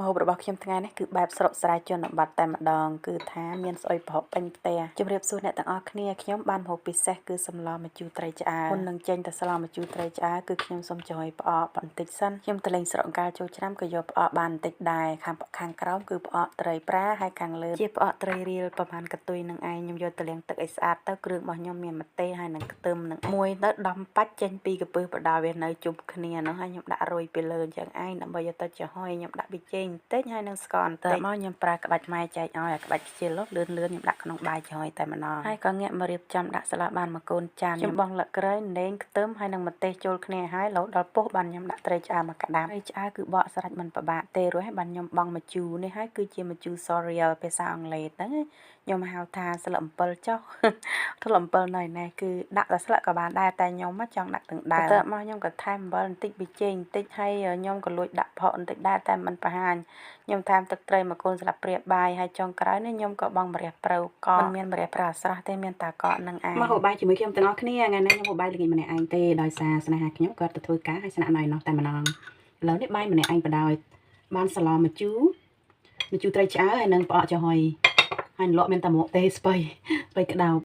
ម្ហូបរបស់ខ្ញុំថ្ងៃនេះគឺបែបស្រុកស្រែជនបទតែម្ដងគឺថាមានស្អុយប្រហុកពេញផ្ទះជម្រាបសួរអ្នកទាំងអស់គ្នាខ្ញុំបានម្ហូបពិសេសគឺសម្លម្ជូរត្រីឆ្អើរមុននឹងចេញទៅស្លម្ជូរត្រីឆ្អើរគឺខ្ញុំសូមចំហុយផ្អកបន្តិចសិនខ្ញុំទៅលេងស្រុកអង្កាលចូលឆ្នាំក៏យកផ្អកបានបន្តិចដែរខាងខាងក្រោមគឺផ្អកត្រីប្រាហើយខាងលើជាផ្អកត្រីរៀលប្រហែលកន្ទុយនឹងឯងខ្ញុំយកទៅលាងទឹកឲ្យស្អាតទៅគ្រឿងរបស់ខ្ញុំមានម្ទេសហើយនិងខ្ទឹមនឹងមួយទៅដំបាច់ចេញពីកពើបដាវានៅជុំគ្នាហ្នឹងហើយខ្ញុំដាក់រុយពីលើអញ្ចឹងឯងដើម្បីយកទៅចំហុយខ្ញុំដាក់ប៊ីចេងបន្តិចហើយនឹងស្ករបន្តិចមកខ្ញុំប្រើក្បាច់ម៉ែចែកឲ្យអាក្បាច់ខ្ជិលលឿនលឿនខ្ញុំដាក់ក្នុងបាយចំហុយតែម្ដងហើយក៏ងាកមករៀបចំដាក់ស្លាបានមួយកូនចានខ្ញុំបង់លក្រៃណេងខ្ទឹមហើយនឹងម្ទេសចូលគ្នាហើយរហូតដល់ពុះបានខ្ញុំដាក់ត្រីឆ្អើរមកក្តាប់ត្រីឆ្អើរគឺបកស្រេចមិនពិបាកទេរួចហើយបានខ្ញុំបង់ម្ជូរនេះហើយគឺជាម្ជូរ sorrel ភាសាអង់គ្លេសហ្នឹងខ្ញុំហៅថាស្លឹកអំពិលចុះ ស្លឹកអំពិលនៅនេះគឺដាក់តែស្លឹកក៏បានដែរតែខ្ញុំចង់ដាក់ទាំងដើមទៅមកខ្ញុំក៏ថែមអំបិលបន្តិចប៊ីចេងបន្តិចហើយខ្ញុំក៏លួចដាក់ផកបន្តិចដែរតែមិនបង្ហាញខ្ញុំថែមទឹកត្រីមួយកូនស្លាបព្រាបាយហើយចុងក្រោយនេះខ្ញុំក៏បង់ម្រះព្រៅកកមិនមានម្រះព្រៅស្រស់ទេមានតាកកនឹងឯង មកហូបបាយជាមួយខ្ញុំទាំងអស់គ្នាថ្ងៃនេះខ្ញុំហូបបាយល្ងាចម្នាក់ឯងទេដោយសារស្នេហាខ្ញុំគាត់ទៅធ្វើការហើយស្នាក់នៅឯនោះតែម្ដងឥឡូវនេះបាយម្នាក់ឯងបដ ாய் បានសឡម្ជូរម្ជូរត្រីឆ្អើរហើយនិងផ្អកចំហុយហើយលក់មានតែមកទេស្ពៃស្ពៃក្តោប។